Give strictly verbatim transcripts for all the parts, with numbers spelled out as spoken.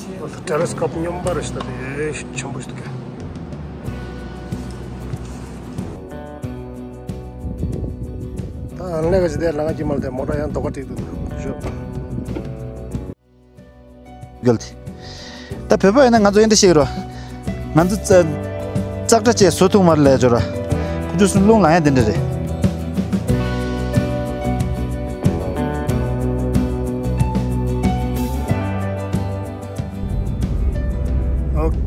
ཊེ་རེ་སི་ཀོབ་སྨྱོན་པ་རེད་ཤག་ད་དེ་ཆེན་པོ་ཞིག་འདུག་གས། ད་ཨ་ལེ་ག་ཅི་དེ་ལ་ང་ཅི་མ་ལ་དེ་མོ་ཊ་ཡང་རྡོག་ཁ་སྒྲིག་འདུག་ཞོ། གལ་ཏེ། ད་བོད་པ་ཡིན་ན་ང་ཚོ་འདི་འདྲ་བཤད་ཀྱི་རེད། ང་ཚོ་ཙ་ཙག་སྒྲ་བཅས་བཟོ་ཐུབ་མ་རེད་ལབ་ཡ་ཅིག་ཡོད་རེད། ཁོ་ཚོ་སུ་རླུང་ལངས་ཡ་དེ་འདྲ་རེད།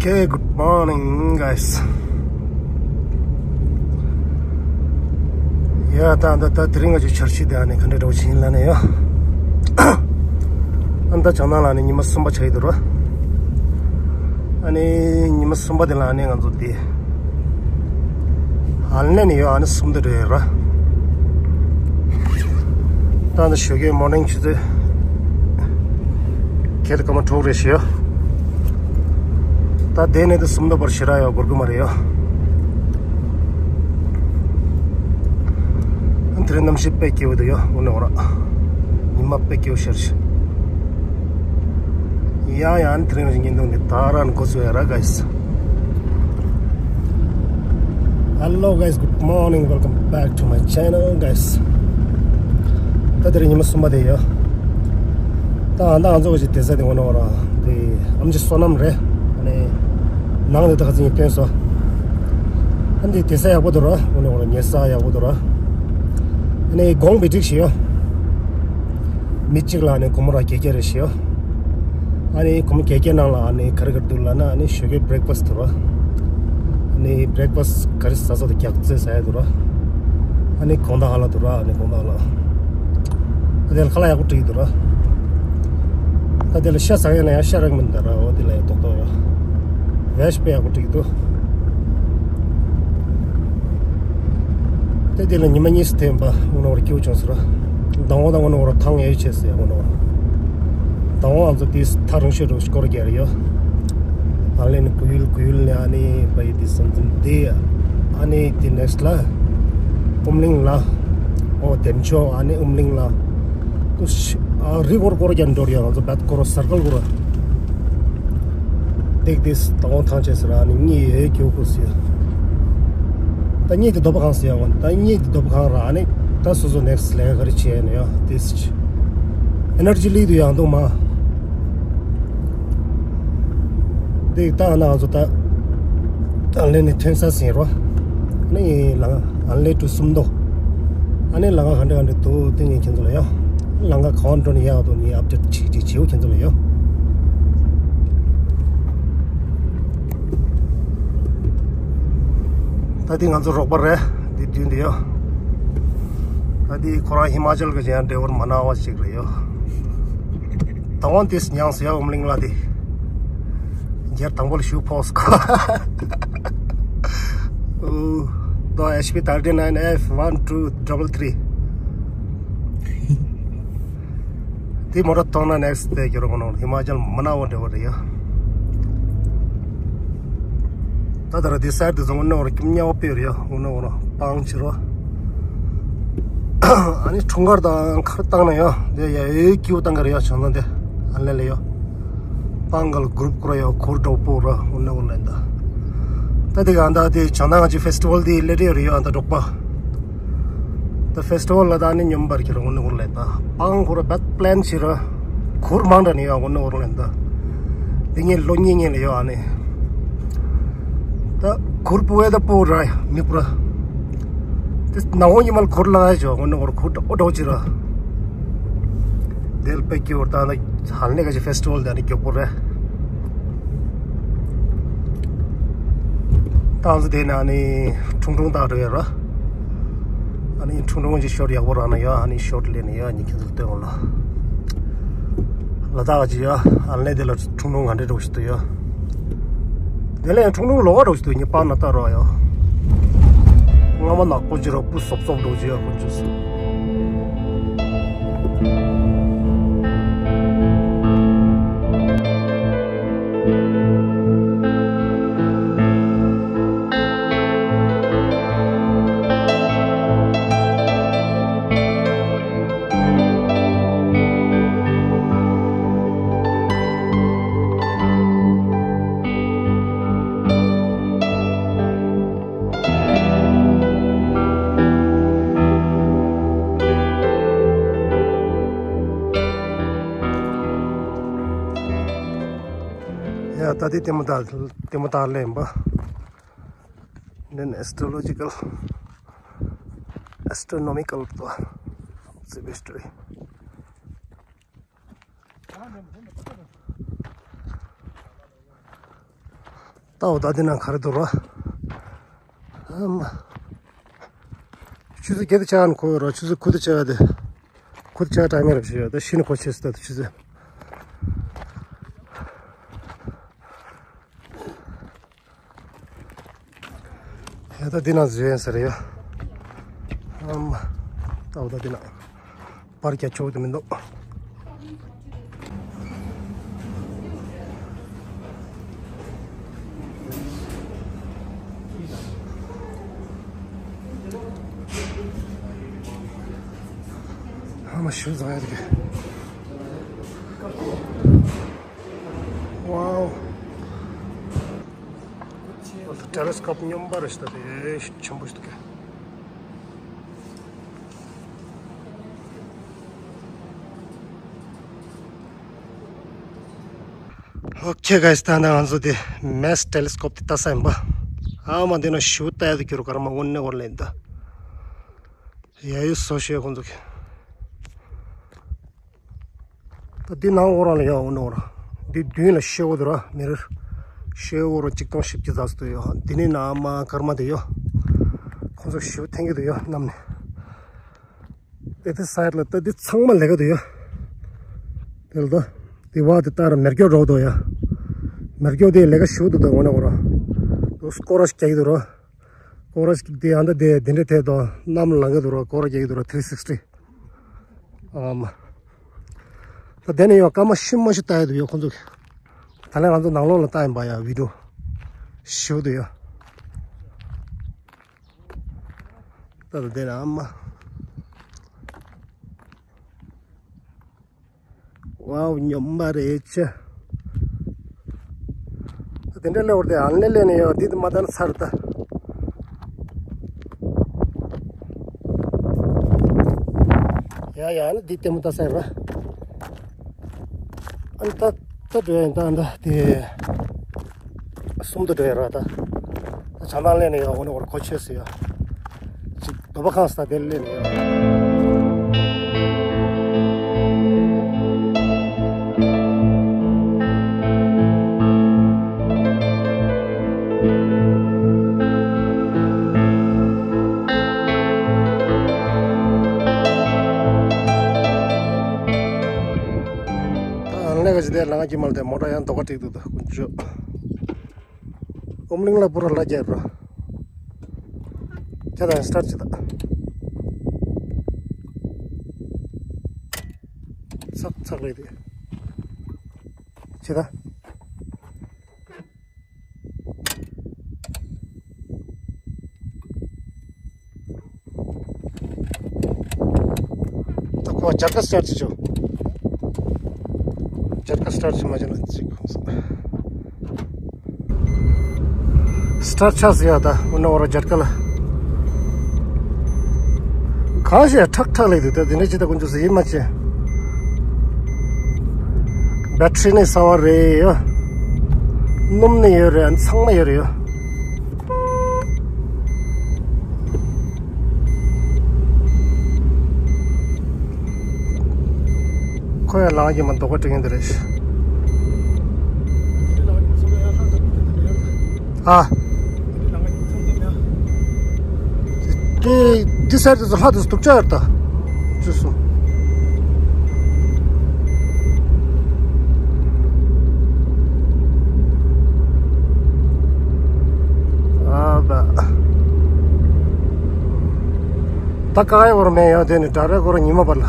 Okay, good morning, guys. ཡ་ད་ད་ད་དེ་རིང་ང་ཚོའི་འཆར་གཞི་དེ་ཨ་ནི་ག་འདྲ་འདྲ་བོ་ཞིག་ཡིན་ལབ་ན་ཡ། ཨ་ནི་ད་བྱང་ནང་ལ་ཨ་ནི་ཉི་མ་གསུམ་པ་ཆགས་ཀྱི་འདུག་ར། ཨ་ནི་ཉི་མ་གསུམ་པ་དེ་ལ་ཨ་ནི་ང་ཚོ་དེ། ཨ་ལེ་ནས་ཡོད་ཨ་ནི་གསུམ་དུ་འགྲོ་ཡོད་ར། ད་ནི་ཞོགས་ཀའི་མོར་ནིང་ཆུ་ཚོད་ཁལ་སྐར་མ་དྲུག་རེ་ཞིག་ཡོད། ད་དེ་ནས་དུ་གསུམ་དུ་བར་ཞེ་དྲག་ཡོད་འགོར་གི་མ་རེད་ཡོད། ཨ་ནི་དེ་རིང་གནམ་གཤིས་དཔེ་སྐྱིད་པོ་འདུག་ཡོད་དངོས་གནས་ཁོ་ར། ཉི་མ་དཔེ་སྐྱིད་པོ་ཤར་ཞིག་ཡང་ཡང་དེ་རིང་གི་བརྙན་ཐུང་འདི་ད་རང་འགོ་ཚུགས་ཡ་ར་ག་ཡིས། Hello guys, good morning, welcome back to my channel, guys. ད་དེ་རིང་ཉི་མ་གསུམ་པ་དེ་ཡོད། ད་ཨ་ད་ང་ཚོ་གི་བསྡད་ས་དེ་ངོ་ནོ་ར་དེ་ཨམ་ཆི་བསོད་ནམས་རེད། ཨ་ནི་ནང་དེ་ད་ཁ་ཚིག་ཡིན་སྟོན་སོ། ཨ་འདི་བསྡད་ས་ཡག་པོ་འདུག་ར་ངོ་ནོ་ར་ཉལ་ས་ཡག་པོ་འདུག་ར། ཨ་ནི་དགོང་བི་ཊིག་ཞིག་ཡོད། མི་གཅིག་ལ་ཨ་ནི་སྒོར་མོ་ར་བརྒྱད་བརྒྱ་རེ་ཞིག་ཡོད། ཨ་ནི་སྒོར་མོ་བརྒྱད་བརྒྱ་ནང་ལ་ཨ་ནི་ག་རེ་ག་རེ་འདུག་ལབ་ན་ཨ་ནི་ཞོགས་ཀའི་བྷི་རེག་ཕ་སི་འདུག་ར། ཨ་ནི་བྷི་རེག་ཕ་སི་ག་རེ་ཟ་ས་དང་རྒྱགས་ཚོད་ཟ་ཡ་འདུག་ར། ཨ་ནི་དགོང་དག་ཧ་ལ་འདུག་ར་ཨ་ནི་དགོང་དག་ལ། ཨ་དེ་ལ་ཁ་ལག་ཡག་པོ་བྲིས་འདུག་ར། ཨ་དེ་ལ་ཤ་ཟ་ཡ་ན་ཡང་ཤ་རག་མི་འདུག་ར་འོ་དེ་ལ་ཡང་ཏོག་ཏོག་ཡོད། བེ་ཇི་དཔེ་ཡག་པོ་བྲིས་འདུག་ད་དེ་ལ་ཉི་མ་གཉིས་སུ་ཐེམ་པ་དངོས་གནས་སྐྱིད་པོ་བྱུང་སོང་ར། དང་པོ་དང་དངོས་གནས་ཐང་ཡོད་ཆེ་སོང་ཡ་དངོས་གནས། དང་པོ་ང་ཚོ་དེ་ཐག་རིང་ཤོས་རུ་སྐོར་རྒྱག་རེ་ཡོད། ཨ་ལེ་ནི་གུ་ཡུལ་གུ་ཡུལ་ནས་ཨ་ནི་བ་ཡི་དེ་སོང་ཙང་དེ་ཨ་ནི་དེ་ནེག་སི་ལ་ཨུམ་གླིང་ལ་ཨོ་དེམ་ཆོ་ཨ་ནི་ཨུམ་གླིང་ལ་དུ་ཨ་རི་སྐོར་སྐོར་རྒྱག་འགྲོ་རེ་ཡོད། ང་ཚོ་བད་སྐོར་སར་ཀལ་སྐོར། ཏེག་ཏིས་དང་པོ་ཐང་ཆད་ཟེར་ཨ་ནི་གཉིད་ཡོད་རྒྱུ་ཁུ་ཟེར། ད་གཉིད་དེ་རྡོ་པ་གང་ཟེར་ཡ་ད་གཉིད་དེ་རྡོ་པ་གང་ར་ཨ་ནི་ད་སོ་སོ་ནེག་སི་ལས་ཀ་རེ་བྱས་ནས་ཡ་ཏིས་ཨེ་ནར་ཇི་ལི་དུ་ཡང་འདུག་མ། ཏེག་ད་ཨ་ན་ང་ཚོ་ད་ད་ལེ་ནི་ཐོན་ས་ཟིན་རོ། ཨ་ནི་ལ་ཨ་ལེ་ཏུ་སུམ་མདོ། ཨ་ནི་ལ་ང་ག་འདྲ་ག་འདྲ་འདུག་དེ་ངས་ཁྱེད་ཚོ་ལ་ཡ། ལ་ང་ག་བ་འགྲོ་ནི་ཡག་འདུག་ནི་ཨབ་ཌེཊ་ཅིག་ཅིག་བྱེའུ་ཁྱེད་ཚོ་ལ་ཡོད། ད་འདི་ང་ཚོ་རོགས་པ་རེད། འདི་མདུན་འདི་ཡོད། ད་འདི་ཁོ་རང་ཧི་མ་ཅལ་གི་ཅན་ཌ་རའི་ཝར་མ་ན་བ་ཞིག་རེད་ཡོད། ད་འོང་དེ་ཉངས་སུ་ཡ་ཨུམ་གླིང་ལ་འདི། འཇར་དང་པོ་ལ་ཞུ་ཕོགས་ཁོ། ཨུ། ད་ཨེཆ་པི་thirty nine F one two double three། དེ་མོ་ར་ཐོང་ན་ནེག་སི་དེ་གྱུར་གོ་ནོ་ཧི་མ་ཅལ་མ་ན་བོ་འདྲ་བོ་རེད་ཡ། ད་ད་ར་དེ་སར་དེ་ཚོ་ངོ་ནོ་ར་ཀྱུམ་ཉ་བོ་པེ་རེད་ཡ། ངོ་ནོ་ར་པང་ཆི་རོ། ཨ་ནི་འཁྲུངས་སྐར་དང་ཁར་བཏང་ན་ཡ་དེ་ཡ་ཨེ་ཀྱུ་བཏང་གི་རེད་ཡ། བྱང་ན་དེ་ཨ་ལེ་ལེ་ཡ། པང་གལ་གུ་རུབ་ཀུ་ར་ཡོ་ཁུར་འགྲོ་པོ་ར་འུ་ནེ་འུ་ལེན་ད། ད་དེ་ག་ད་དེ་བྱང་ན་ང་ཅི་ཕེ་སི་ཊི་ཝལ་དེ་ལེ་རེ་རེ་ཡོ་ཨ་ད་འགྲོག་པ། ད་ཕེ་སི་ཊི་ཝལ་ལ་ད་ནི་ཉམས་པར་ཁྱེར་འུ་ནེ་འུ་ལེན་ད། པང་གུ་ར་བད་པི་ལེན་ཆི་ར་གུར་མང་དྲ་ནི་ཡོ་འུ་ནེ་འུ་ལེན་ད། དེ་ངས་ལོ་གཉིས་ངས་ལ་ཡོ་ཨ་ནི། ད་གུར་པོ་ཨེ་ད་པོ་ར་མི་པོ་ར། དེ་ནང་འོ་ཉི་མ་ལ་གུར་ལ་ཨེ་ཇོ་འུ་ནེ་འུ་ར་གུར་འོ་འགྲོ་ཆི་ར། དེལ་པེ་ཀྱི་བར་ད་ནི་ཧ་ལ་ནི་ག་ཅི་ཕེ་སི་ཊི་ཝལ་དེ་ནི་མགྱོགས་པོ་རེད། ཏང་ཙི་དེ་ནི་ཨ་ནི་ཁྲུང་ཁྲུང་བཏང་འགྲོ་ཡ་ར། ཨ་ནི་ཁྲུང་ཁྲུང་གི་ཤོ་ཡག་པོ་རག་ན་ཡ་ཨ་ནི་ཤོ་ལེན་ནི་ཡ་ཨ་ནི་ཁྱེད་ཚོ་ལ་སྟོན་འོང་ལ། ལ་དྭགས་ཀྱི་ཡ་ཨ་ནི་དེ་ལ་ཁྲུང་ཁྲུང་ག་འདྲ་འགྲོ་ཞིག་འདུག་ཡ། དེ་ལས་ཁྲུང་ཁྲུང་ལོག་འགྲོ་ཞིག་འདུག་ཉི་པ་ན་ལྟ་རོགས་ཡ། རྔ་མ་ནག་པོ་ཅི་ར་སྤུ་སོབ་སོབ་འགྲོ་ཅི་ཡ་ཁོ་ཅི་སོ། ཡ་ད་དེ་ལྟད་མོ་ལྟ་ལྟད་མོ་ལྟ་ལེན་པ། Then astrological, astronomical observatory. ལྟ་འོ་ད་འདི་ན་ག་རེ་འདུག་ར། ཨ་མ། ཆུ་ཚོད་བརྒྱད་དང་ཕྱེད་ཀ་ནས་འཁོར་ཡོད་ར། ཆུ་ཚོད་དགུ་དང་ཕྱེད་ཀ་དེ། དགུ་དང་ཕྱེད་ཀ་ཊའིམ་མེར་བྱས་ཡོད། ད་ཤི་ནས་འཁོར་ཆེ་སི་ད་ཆུ་ཚོད། ཡ་ད་འདི་ན་བཟོས་ཡིན་ཟེར་ཡ། ཨམ། ད་འོ་ད་འདི་ན། པར་རྒྱག་ཆོག་ཏུ་མི་འདུག་ཨ་མ་ཞུ་ཟ་ཡ་རེད། Wow. ཊེ་ལེ་སི་ཀོབ་སྨྱོན་པ་རེད་ཤག་ད་དེ་ཆེན་པོ་ཞིག་འདུག་གས། Okay guys, ད་ནང་ང་ཚོ་དེ་མེ་སི་ཊེ་ལེ་སི་ཀོབ་དེ་ལྟ་ས་ཡིན་པ། ཨ་མ་འདི་ན་ཞུ་ལྟ་ཡ་དེ་གྱུར་གར་མ་དངོས་གནས་འོར་ལེན་ད། ཡ་ཡོད་སོ་ཤེས་ཁོང་ཚོ་གི། ད་འདི་ནང་འོ་རང་ལ་ཡོད་འོ་ནོ་ར། འདི་མདུན་ལ་ཤེལ་སྒོ་འདུག་ར་མི་རེར། ཤེལ་སྒོ་ར་གཅིག་སྟོང་བཞི་བཅུ་ཙམ་ཞིག་འདུག་ཡོད། འདི་ནས་ནང་མ་སྐར་མ་དེ་ཡོད། ཁོང་ཚོ་ཞེ་པོ་འཐེན་གྱི་འདུག་ཡོད་གནམ་ནས། དེ་དེ་སའིཌ་ལ་ད་འདི་ཚང་མ་ལས་ཀ་འདུག་ཡོད། དེ་ལ་ད་དེ་བ་དེ་ལྟར་མེ་སྒྱོགས་འགྲོ་འདུག་ཡ། མེ་སྒྱོགས་དེ་ལས་ཀ་ཞེ་པོ་འདུག་ད་འོ་ནོ་ར། དུ་སྐོར་ར་ཞིག་རྒྱག་གི་འདུག་ར། སྐོར་ར་ཞིག་དེ་ཨ་འདྲ་དེ་དེ་འདྲ་ཐད་དོ་གནམ་ལངས་གི་འདུག་ར། སྐོར་ར་རྒྱག་གི་འདུག་ར། ཐི་རི་སིག་སི་ཊི། ཨ་མ། ད་དེ་ནས་ཡང་སྐར་མ་ཤི་མ་ཤི་ལྟ་ཡི་འདུག་ཡོད་ཁོང་ཚོ་གི། ད་ལན་ང་ཚོ་ནང་ལོགས་ལ་ལྟ་ཡིན་པ་ཡ་བི་ཌི་ཡོ། ཞེ་པོ་འདུག་ཡ། ད་ད་དེ་ནས་ཨ་མ། ཝའོ་སྨྱོན་པ་རེད་ཆེ། དེ་འདྲ་སླེབས་པར་དེ་ཨ་ནི་སླེབས་ནས་ཡོད་འདི་དུ་མ་ལྟ་ན་ཚར་ད། ཡ་ཡ་ཨ་ནི་འདི་ལྟད་མོ་ལྟ་ས་ར། ཨ་ནི་ད་ད་འགྲོ་ཡ་ཡིན་ད་ཨ་ནི་ད་དེ། གསུམ་དུ་འགྲོ་ཡ་ར་ད། ད་བྱང་ཐང་སླེབས་ནས་ཡོད་འོ་ནི་འོར་གོ་ཆོད་ཟེར་ཡ། ཅིག་དོ་པ་ཁང་ས་དེར་སླེབས་ནས། ད་ཨ་ནེ་ག་ཅི་དེ་ལ་ང་ཀྱི་མལ་དེ་མོ་ཊ་ཡང་དོ་ག་ཏིག་ཏུ་དུ་ཀུན་ཅོ། ཨོམ་གླིང་ལ་པུ་ར་ལ་རྒྱལ་རོ། ཁྱེད་དང་སི་ཊར་ཅི་ད། ཚག་ཚག་རེད་དེ། ཅི་ད། ད་ཁོ་ཇ་ཀ་སི་ཊར་ཅི་ཆོ། ཇ་ཀ་སི་ཊར་ཅི་མ་བྱས་ན་ཅི་ཁོང་སོང་། སི་ཊར་ཆགས་སུ་ཡོད་ད་འོ་ན་འོ་ར་ཇ་ཀ་ལ། གང་ཞིག་ཁྲག་ཁྲག་ལས་འདུག་ད་དེ་འདྲ་ཅི་ད་ཀུན་ཅོ་སི་ཡིན་མ་ཅི། བེ་ཊི་རི་ནི་གསར་བ་རེད་ཡོད། སྣུམ་ནི་ཡོད་རེད་ཨ་ནི་ཚང་མ་ཡོད་རེད་ཡོད། ཁོ་ཡང་ལངས་ཀྱི་མ་རྡོ་ཀ་དྲི་ངན་འདི་རེད། ཨ། དེ་དེ་སར་དེ་ཚོ་ལྷ་དེ་ཚོ་དུག་ཅག་ཡོད་ད། ཅུ་སོ། ཨ་བ། ད་ཀ་ཡ་བོར་མེ་ཡོད་དེ་ནི་ད་རེ་གོ་ར་ཉི་མ་བར་ལ།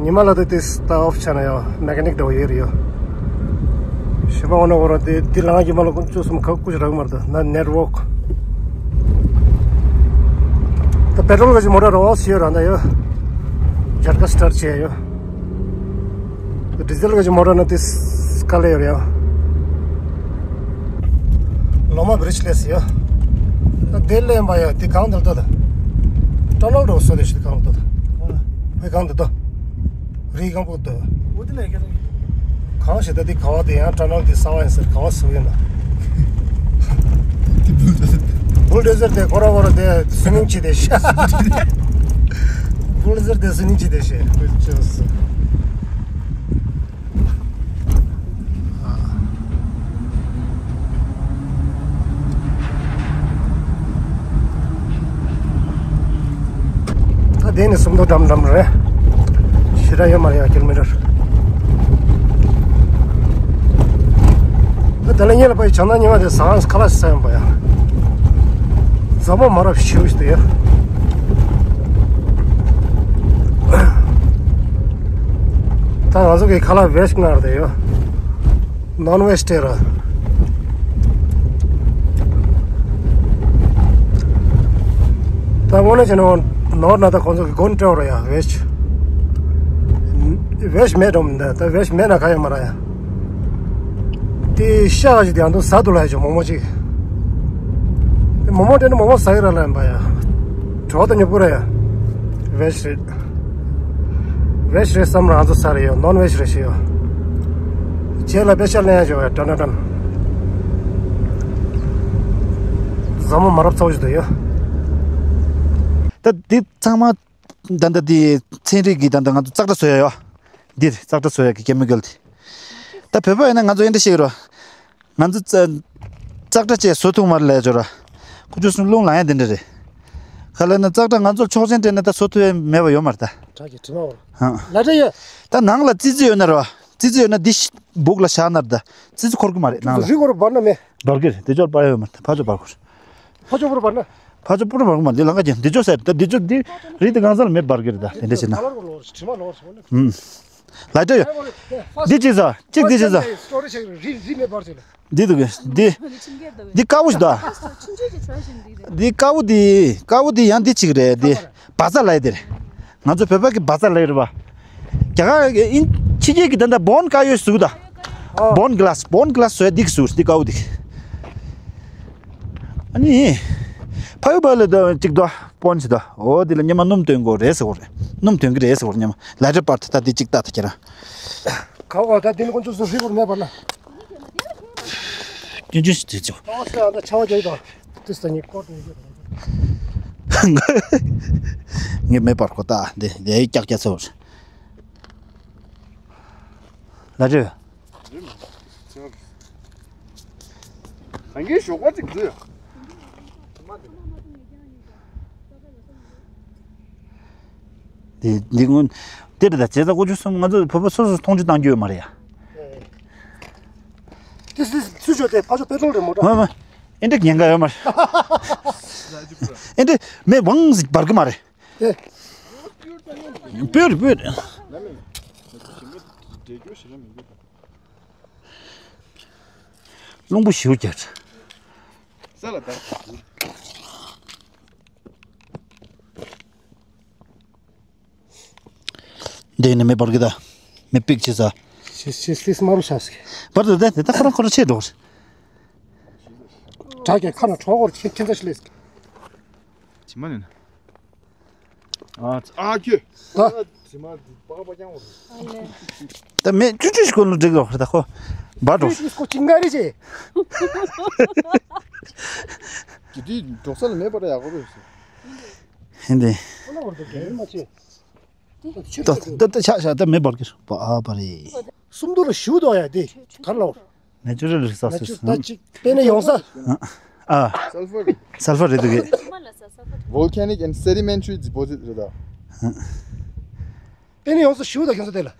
ཉི་མ་ལ་དེ་དེ་ད་ཨོཕ་ཆ་ན་ཡོད་མེ་ཀ་ནིག་འདྲ་བོ་ཡོད་རེད་ཡོད། ཞེ་པ་འོ་ན་འོ་ར་དེ་དེ་ལང་གི་མ་ལ་ཀུན་སྤྱོད་གསུམ་ཁག་ཀུ་ཞིག་རག་མར་ད་ན་ནེཊ་ཝོག་ད་པེ་ཊོལ་ག་ཞིག་མོ་ཊ་ར་ཨོ་སི་ཡོད་ར་ད་ཡོད། ཇེཊ་ཀ་སི་ཊར་ཊི་བྱས་ཡོད། ཌི་ཟེལ་ག་ཞིག་མོ་ཊ་ན་དེ་སྐ་ལེ་ཡོད་རེད་ཡོད། ལོ་མ་བྷི་རི་ཇི་ལས་སི་ཡོད། ད་དེ་ལས་མ་ཡོད་དེ་གང་དུ་ལྟ་ད། ཊ་ནལ་འགྲོ་སོ་དེ་ཞིག་གང་དུ་ལྟ་ད། ཨོ་ན། བོད་གང་དུ་ལྟ། རི་གང་པོ་ལྟ། འོ་དེ་ལས་ཀྱང་། གང་ཞིག་ད་དེ་ག་བ་དེ་ཡང་ཊ་ནལ་དེ་གསར་པ་ཡིན་ཟེར་ག་བ་བཟོ་ཡིན་ན། དེ་བུལ་ཌོ་ཟར། བུལ་ཌོ་ཟར་དེ་ཁོ་ར་ཁོ་ར་དེ་སུ་ནིང་བྱེད་དེ་ཤ། བུལ་ཌོ་ཟར་དེ་སུ་ནིང་བྱེད་དེ་ཤ། ད་དེ་ནི་སུམ་མདོ་འགྲམ་འགྲམ་རེད། ཞེ་དྲག་ཡོད་མ་རེད་ཡ། ཀི་ལོ་མི་ཊར། ད་དེ་ལ་ཉེ་ལ་ཕ་ཡི་བྱང་ཐང་ཉི་མ་དེ་ཟ་ཁང་ཁ་ལག་ཟ་ཡོང་པ་ཡ། ཟ་མོ་མ་རབས་ཞེ་པོ་ཞིག་འདུག་ཡ། ད་ང་ཚོ་གི་ཁ་ལག་བེ་ཇི་ནང་རེད་ཡོད། ནོན་བེ་ཇི་དེ་ར། ད་དངོས་གནས་བྱས་ན་ནོར་ན་ད་ཁོང་ཚོ་གི་མགོ་སྤྲད་རོགས་ཡ། བེ་ཇི་བེ་ཇི་མེད་འགྲོ་མི་འདུག་ད་བེ་ཇི་མེད་ན་ག་ཡོད་མ་ར་ཡ། དེ་ཤ་ཞིག་དེ་ཡང་དུ་ཟ་འདུག་ལ་ཡ། ཅོ་མོག་མོག་ཅིག་དེ་མོག་མོག་དེ་ནི་མོག་མོག་ཟ་གི་ར་ལ་ཡིན་པ་ཡ། བྲོ་བ་ད་ཉོབ་པོ་ར་ཡ། བེ་ཇི་རེད། བེ་ཇི་རེད་བསམ་རང་ཚོ་ཟ་རེད་ཡོད། ནོན་བེ་ཇི་རེད་ཞེས་ཡོད། ཁྱེད་ལ་པེ་ཤལ་ལེན་ཡ་ཞོག་ཡ། ཏྲ་ན་ཏྲན། ཟ་མོ་མ་རབས་ཚོགས་ཞིག་འདུག་ཡོད། ད་འདི་ཚང་མ་ད་ལྟ་འདི་ཚན་རིག་གི་ད་ལྟ་ང་ཚོ་ཙག་སྒྲ་བཟོ་ཡ་ཡོད། འདིར་ཙག་སྒྲ་བཟོ་ཡ་གི་ཀེ་མི་ཀལ་དེ། ད་བོད་པ་ཡིན་ན་ང་ཚོ་ཨེ་འདྲ་བཤད་ཀྱི་རོ། ང་ཚོ་ཙ་ཙག་སྒྲ་བཅས་བཟོ་ཐུབ་མ་རེད་ལས་ཅོ་ར། ཁུ་ཆུ་སུན་རླུང་ལངས་ཡ་དེ་འདྲ་རེད། ག་ལ་ན་ཙག་སྒྲ་ང་ཚོ་ཆོག་མཆན་སྤྲད་ན་ད་བཟོ་ཐུབ་ཡ་མེད་པ་ཡོད་མ་རེད་ད། དྲག་གི་དྲི་མ་བོར། ཧང་། ལ་འདྲ་ཡོད། ད་ནང་ལ་ཙི་ཙི་ཡོད་ན་ར་བ། ཙི་ཙི་ཡོད་ན་འདི་ཤི་སྦུག་ལ་བཞག་ན་ར་ད། ཙི་ཙི་འཁོར་གི་མ་རེད་ནང་ལ། རི་སྐོར་བར་ན་མེད། འབར་གི་རེད། དེ་ཅོར་པ་ཡོད་མ་རེད། ཕ་ཅོ་འབར་གི་རེད། ཕ་ཅོ་པུར་འབར་ན། ཕ་ཅོ་པུར་འབར་གི་མ་རེད། འདི་ལང་ཀ་ཅན་འདི་ཅོ་ཟེར་ད། འདི་ཅོ་འདི་རི་དེ་གང་ས་ལ་མེད་འབར་གི་རེད་ད། དེ་འདྲ་བྱས་ན། ཧུམ། ལ་ཏྲ་ཡོད། འདི་གཅིག་ཟ། གཅིག་འདི་གཅིག་ཟ། འདི་འདུག་གི་འདི། འདི་དཀར་པོ་ཞིག་འདུག་འདི་དཀར་པོ་འདི། དཀར་པོ་འདི་ཡང་འདི་གཅིག་རེད། འདི་བ་ཛ་ལ་ཡི་དེ་རེད། ང་ཚོ་བོད་པ་གི་བ་ཛ་ལ་ཡི་རེད་པ། རྒྱ་གར་གི་ཨིན་ཕྱི་རྒྱལ་གི་ད་ལྟ་བོན་དཀར་ཡོལ་ཟེར་གི་ད། བོན་གི་ལཱ་སི། བོན་གི་ལཱ་སི་བཟོ་ཡ་འདི་གི་ཟེར། འདི་དཀར་པོ་འདི། ཨ་ནི། ཕ་ཡུལ་བ་ལ་ད་གཅིག་ད་བོན་ཞིག་ད། འོ་འདི་ལ་སྙེ་མ་སྣུམ་འདོན་དགོས་རེད་ཟེར་གོ་རེད། སྣུམ་འདོན་གི་རེད་ཟེར་གོ་རེད། སྙེ་མ་ལ་ཏྲ་པར་ད་འདི་གཅིག་ལྟ་ད་ཁྱེད་རང་། ག་བ་ད་འདི་ནི་ཁོང་ཚོ་སུ་རི་བོར་མེད་པར་ན། རྒྱུན་ཆུ་ཞིག་དེ་ཚོ། ཨོ་སེ་ཨ་ད་ཆ་བ་རྒྱག་དང་། དེ་ས་ཉིད་སྐོར་དེ་ཡོད། ངས་མེད་པར་གོ་ད་འདི་འདི་ཀྱག་ཀྱག་ཚོ། ལ་རེ། གང་གི་ཞོགས་པ་ཅིག་འཛུལ། འདི་འདི་སྔོན། དེ་རེད་ད། བྱས་ཙང་ཀུ་ཅོ་གསུམ་ང་ཚོ་བོད་པ་སོ་སོ་མཐོང་ཆུང་བཏང་རྒྱུ་ཡོད་མ་རེད་ཡ། དེ་སུ་ཞོག་དེ་ཕ་ཆོ་པེ་ཏྲོལ་རེད་མོ་ཏྲ། མ་མ། ཨེ་འདྲ་ཉེན་ཁ་ཡོད་མ་རེད། ཨེ་འདྲ་མེ་བང་ཟིག་འབར་གི་མ་རེད། དེ། སྤོས་རེད་སྤོས་རེད། རླུང་བུ་ཞེ་པོ་རྒྱག། ས་ལ་ད། འདི་ནི་མེ་འབར་གི་ད། མེ་པིག་ཆེ་ས། ཤི་ཤི་སིས་མ་རུ་ཤ་སི། བར་དུ་ད་དེ་ད་ཁོ་རང་ཁོ་རང་ཆེ་འགྲོ། དྲག་གི་ཁ་ན་གྲོགས་སྐོར་ཁྱེད་ཁྱེད་ཚ་ཤི་ལེ་སི། ཇི་མ་ནི་ན། ཨ་ཨ་ཁྱོད། ད། ཇི་མ་འདི་པགས་པ་རྐྱང་བ་རེད། ད་མེ་ཅུ་ཅུ་ཞིག་ཁོ་ལ་འགྲིག་རོགས་ད་ཁོ། འབར་འགྲོ། ཅུ་ཅུ་ཁོ་ཅིང་ག་རེ་ཅེ། ཇི་དེ་འབྲོག་ས་ལ་མེ་འབར་ཡག་པོ་རེད། ཧིན་དེ། ཁོ་ན་བར་དུ་རྒྱལ་མ་ཆེ། ད་ད་ད་ཤ་ཤ་ད་མེ་འབར་གི་རེད་པ་ཨ་པ་རེད། སུམ་མདོ་ལ་ཞུ་དོ་ཡ་དེ་གར་ལོ། ནེ་ཅུ་རལ་རི་སོར་སེ། ད་ཅིག་པེ་ནེ་ཡོང་ས། ཨ། སལ་ཕར། སལ་ཕར་རེད་འདུག་གས། Volcanic and sedimentary deposit རེད་ད། པེ་ནེ་ཡོང་ས་ཞུ་དོ་ཁྱོད་ཚོ་དེ་ལ།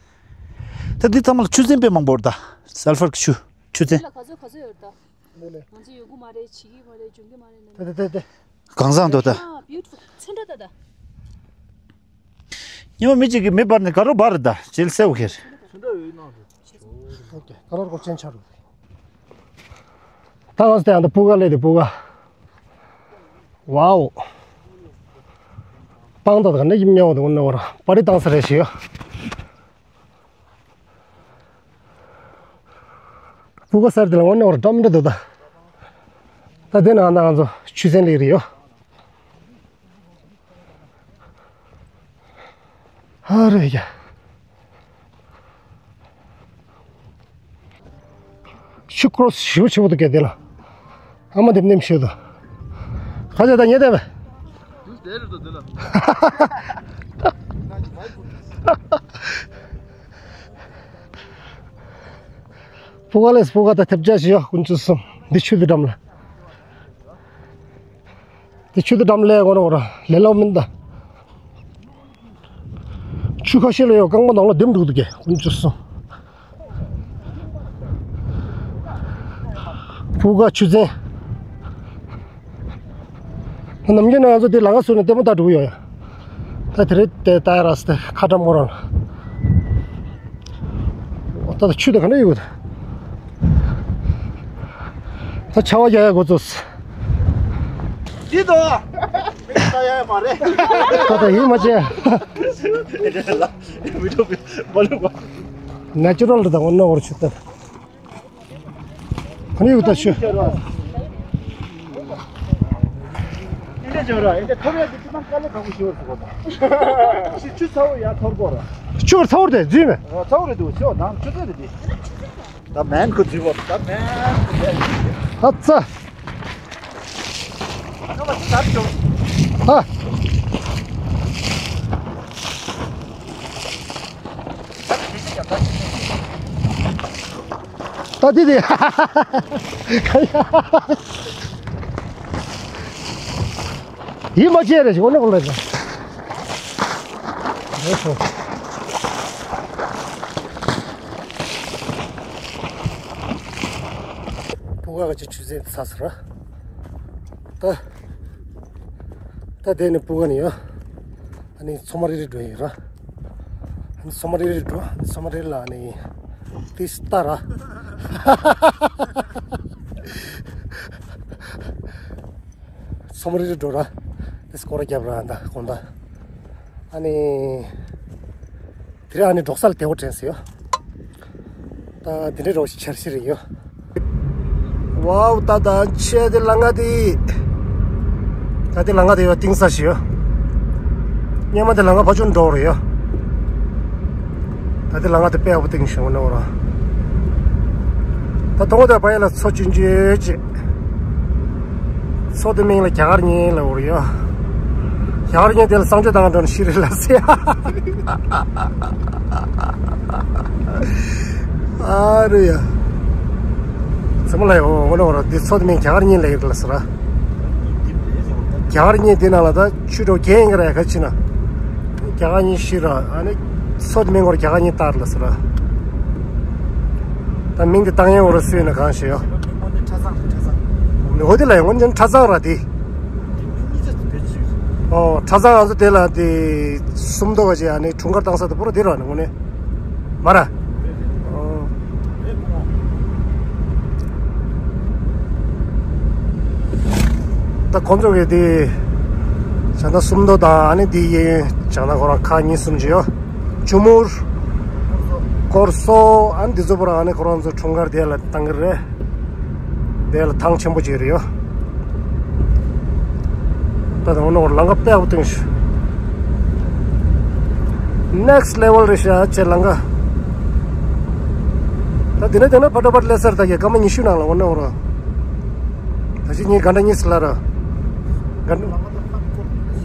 ད་འདི་ཚང་མ་ལ་ཆུ་ཚན་དཔེ་མང་པོ་རེད་ད། སལ་ཕར་གི་ཆུ། ཆུ་ཚན། ལ་ག་ཚོད་ག་ཚོད་ཡོད་ད། ང་ཚོ་ཡོང་གི་མ་རེད། བྱེད་ཀྱི་མ་རེད། འབྱུང་གི་མ་རེད་ན། དེ་དེ་དེ་དེ། གང་བཟང་འདུག་ད། ཨ། beautiful ཚོན་ཁྲ་ད་ད། ཉི་མ་མི་གཅིག་གིས་མེ་འབར་ནས་དགའ་རབ་འབར་ད་ཇེལ་སེ་ཝོ་ཁེར། ཨོ་ཀེ། ཀ་ལར་ཀོ་ཅན་ཆ་རུ། ད་ང་ཚོ་དེ་ཡང་ད་སྤུ་ག་ལས་དེ་སྤུ་ག། ཝའོ། སྤང་ད་ད་ག་ནས་ཡིབ་ཉོ་བ་དེ་འོ་ན་བར་པ་རི་བཏང་ས་རེད་ཞིག་ཡོད། སྤུ་ག་སར་དེ་ལ་འོ་ན་བར་འགྲམ་འདྲ་འདུག་ད། ད་དེ་ན་ང་ཚོ་ཆུ་ཚན་ལས་རེད་ཡོད། ཧ་རེ་ཡ། ཆུ་ཁོ་ཞིབ་ཆེ་བོ་འདུག་གས་དེ་ལ། ཨ་མ་དེ་ནེམ་ཤོད་དོ། ཁ་ཆེ་ད་ཉེ་དེ་བས། སྤུ་ག་ལས་སྤུ་ག་ད་ཐེབས་ཆག་ཞིག་ཡོད་ཀུན་ཆུ་གསུམ། འདི་ཆུ་འདི་འགྲམ་ལ། དེ་ཆུ་དེ་འགྲམ་ལས་འོ་ར་འོ་ར་ལས་ལོ་མིན་ད། ཆུ་ཁ་ཤས་ལ་ཡོད་རྐང་པ་ནང་ལ་ལྡེམ་འགྲོ་འདུག་གས་ཀུན་ཆུ་གསུམ། སྤུ་ག་ཆུ་ཚན། ནམ་རྒྱུན་ནང་ང་ཚོ་དེ་ལམ་ཁ་བཟོས་ནས་ལྟད་མོ་ལྟ་འགྲོ་གི་ཡོད་ཡ། ད་དེ་རེད་དེ་ལྟ་ཡ་ར་སི་ཏེ་ཁ་བཀྲམ་མོ་རང་ལ། ད་ད་ཆུ་དེ་ག་འདྲ་ཡོད་གི། ད་ཆར་པ་རྒྱག་ཡ་འགོ་ཚུགས། འདི་དོ། མི་ལྟ་ཡ་མ་རེད། ད་ད་ཡིད་མ་ཆེས། ནེ་ཅུ་རལ་རེད་ད་འོ་ན་འོར་ཆུ་ད། ག་ནས་ཡོད་ད་ཆུ། ཨེ་འདྲ་བྱོས་ར། ཨེ་འདྲ་ཐོར་ཡ་དེ་ཅི་མང་དཀའ་ལས་ཁག་པོ་ཞིག་བར་སོང་གོ། ཆུ་ཆུ་ཚ་བོ་ཡ་ཐོར་གོ་ར། ཆུ་ཚ་བོ་དེ་འཛུལ་མེད། ཨོ་ཚ་བོ་རེད་འདུག་ཆུ་ནང་ཆུ་ཚ་རེད་དེ། ད་མེན་ཁོ་འཛུལ་བ་ད་མེན་ཁོ་འཛུལ། ཨ་ཙ། ཨ་མ་ཆར་བྱུང་། ཧ། ད་དེ་དེ། ཡིད་མ་ཆེས་རེད་ཞིག་འོ་ན་གོ་ལ་ཟེར། རེད་སོ། སྤུ་ག་ག་ཅི་ཆུ་ཚན་ཚ་ཟེར་ར། ད། ད་དེ་ནི་སྤུ་ག་ནི་ཡོད། ཨ་ནི་མཚོ་མ་རི་རི་འགྲོ་ཡི་ར། ཨ་ནི་མཚོ་མ་རི་རི་འགྲོ། ཨ་ནི་མཚོ་མ་རི་རི་ལ་ཨ་ནི་ཏི་སྟ་ར། མཚོ་མ་རི་རི་འགྲོ་ར། ཏི་སྐོར་ར་རྒྱབ་ར་ཨ་ད་དགོང་ད། ཨ་ནི། དེ་རིང་ཨ་ནི་འབྲོག་ས་ལ་བདེ་བོ་དྲན་སོང་ཡོད། ད་དེ་འདྲའི་རོགས་ཤིག་འཆར་གཞི་རེ་ཡོད། ཝའོ་ད་ད་ཆེ་དེ་ལ་ང་དེ། ད་དེ་ལ་ང་དེ་ཡོད་གཏིང་ས་ཞིག་ཡོད། སྙེ་མ་དེ་ལ་ང་ཕ་ཆུང་འགྲོ་རེ་ཡོད། ད་དེ་ལ་ང་དེ་དཔེ་ཡག་པོ་གཏིང་ཞིག་འོ་ན་འོ་ར། ད་དོང་དེ་བ་ཡ་ལ་མཚོ་ཆུང་ཆུང་ཅིག་མཚོ་དེ་མིང་ལ་རྒྱ་གར་གཉན་ལབ་ཀྱི་ཡོད། རྒྱ་གར་གཉན་དེ་ལ་གསང་སྤྱོད་བཏང་འགྲོ་ན་ཤི་རེད་ལ་ཟེར། ཨ་རུ་ཡ། ཚང་མ་ལ་ཡ་འོ་ན་འོ་ར་འདི་མཚོ་དེ་མིང་རྒྱ་གར་གཉན་ལབ་ཀྱི་རེད་ལ་ཟེར་ར། རྒྱ་གར་གཉན་དེ་ནང་ལ་ད་ཆུ་གྲོགས་རྒྱན་ཡིན་གྱི་ར་ཡ་ག་ཕྱིན་ན། རྒྱ་གར་གཉན་ཤི་ར་ཨ་ནི་མཚོ་དེ་མིང་ངོར་རྒྱ་གར་གཉན་བཏགས་རེད་ལ་ཟེར་ར། ད་མིང་དེ་བཏགས་ཡས་འོ་ར་སུ་ཡིན་ན་གང་ཤེས་ཡོད། འོ་དེ་ལ་ཡང་འོ་ནི་ཁྲ་ཚང་ར་དེ། ཨོ་ཁྲ་ཚང་ང་ཚོ་དེ་ལ་དེ་སུམ་མདོ་བ་ཅིག་ཨ་ནི་འཁྲུངས་སྐར་བཏང་ས་དེ་པོ་ར་དེ་ར་ནི་འོ་ནི་མ་ར། ཨོ། ད་ཁོང་ཚོ་གི་དེ་བྱ་ན་སུམ་མདོ་དང་ཨ་ནི་དེ་ཡིན་བྱ་ན་ཁོ་རང་ཁག་གཉིས་གསུམ་ཅིག་ཡོད། ཇོ་མུར། སྐོར་སོ་ཨ་ནི་དེ་ཚོ་པོ་ར་ཨ་ནི་ཁོ་རང་ཚོ་འཁྲུངས་སྐར་དེ་ལ་བཏང་གི་རེད། དེ་ལ་ཐང་ཆེན་པོ་ཅིག་རེད་ཡོད། ད་དང་ནོར་ལམ་ཁ་དཔེ་ཡག་པོ་བཏིང་ཤག Next level རེད་ཤག་ཅེ་ལམ་ཁ། ད་དེ་ནས་དེ་ནས་ཕ་ཏོ་ཕ་ཏོ་སླེབས་ཚར་ད་གི་སྐར་མ་ཉི་ཤུ་ནང་ལ་འོ་ན་འོ་ར། ད་ཅི་ངས་ག་འདྲ་གཉིས་སུ་ལ་ར། ག་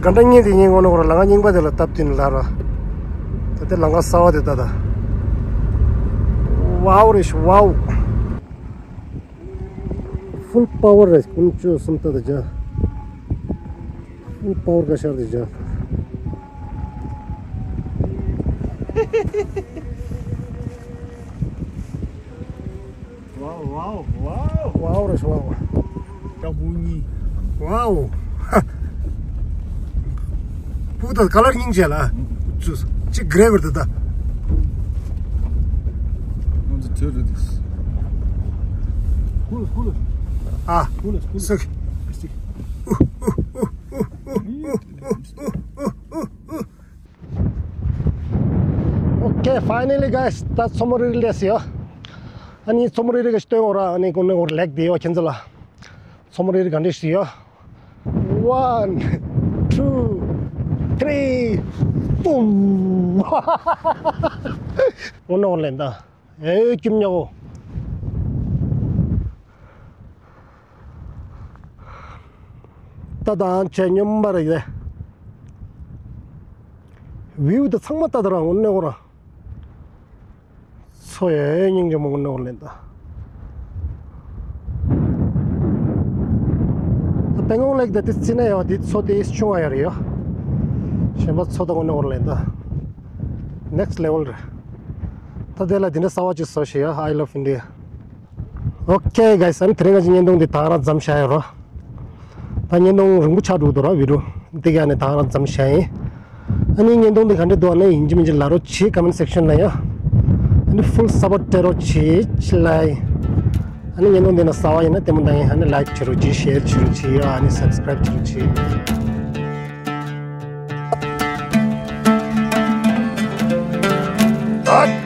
འདྲ་གཉིས་དེ་གཉིས་འོ་ན་འོ་ར་ལམ་ཁ་རྙིང་པ་དེ་ལ་སྟབས་བསྟུན་ལ་ར། ད་དེ་ལམ་ཁ་གསར་བ་དེ་ད་ད། ཝའོ་རེད་ཤག་ཝའོ། Full power རེད་ཀུན་སྤྱོད་སུམ་རྟགས་དེ་བྱ། Full power ག་ཤར་དེ་བྱ། ཝའོ་ཝའོ་ཝའོ། ཝའོ་རེད་ཝའོ། ཀྲ་བུ་ཉི། ཝའོ། སྤུ་དང་ཀ་ལར་སྙིང་རྗེ་ལ། ཙུ། ཅི་གྲེ་བར་དུ་ད། ང་ཚོ་ཐོས་རེད་དེ། ཀུལ་ཀུལ། ཨ། ཀུལ་ཀུལ། སུག། སུག། ཨུ་ཨུ་ཨུ། Okay, finally guys, ད་མཚོ་མོ་རི་རི་སླེབས་ཡོད། ཨ་ནི་མཚོ་མོ་རི་རི་གི་སྟོན་འོ་ར་ཨ་ནི་ཀུན་ནས་འོ་ར་ལེགས་བསྡད་ཡོད་ཁྱེད་ཚོ་ལ། མཚོ་མོ་རི་རི་ག་འདྲ་ཞིག་ཡོད། One, two, three, boom. འོ་ན་འོ་ལེན་ད། ཨེ་ཀྱིམ་ཉོ། ལྟ་དང་བྱས་སྙོམས་པར་ཡོད། བིའུ་དེ་ཚང་མ་ལྟ་དང་རང་དངོས་གནས་ཁོ་རང་ཚོ་ཡ་སྙིང་རྗེ་མོ་དངོས་གནས་ཁོ་ལེན་ད། ད་སྤང་གོང་ལེགས་དེ་དེ་རྩི་ན་ཡོད་དེ་མཚོ་དེ་ཆུང་བ་ཡ་རེད་ཡོད། གཞན་པ་མཚོ་ད་དངོས་གནས་ཁོ་ལེན་ད། next level རེད། ད་དེ་ལ་དེ་འདྲ་གསར་བ་ཅིག་བཟོ་ཤེས་ཡོད། I love India. Okay guys, ཨ་ནི་དེ་རིང་ང་ཚོ་བརྙན་ཐུང་འདི་ད་ག་རང་མཚམས་བཞག་ཡོད་རོ། ད་བརྙན་ཐུང་རིང་པོ་ཆགས་འགྲོ་འདུག་ར་བི་ཌིའོ། འདི་ག་ནས་ད་ག་རང་མཚམས་བཞག་ཡིན། ཨ་ནི་བརྙན་ཐུང་འདི་ག་འདྲ་འདུག་ཨ་ནི་ཡིན་གཅིག་མིན་གཅིག་ལབ་རོགས་བྱེད། comment section ལ་ཡ། ཨ་ནི་full support སྤྲད་རོགས་བྱེད་ཅི་ལ། ཨ་ནི་བརྙན་ཐུང་འདི་ན་གསར་བ་ཡིན་ན་ལྟད་མོ་ལྟ་ཡིན། ཨ་ནི་like བྱེད་རོགས་བྱེད། share བྱེད་རོགས་བྱེད་ཡ། ཨ་ནི་subscribe བྱེད་རོགས་བྱེད།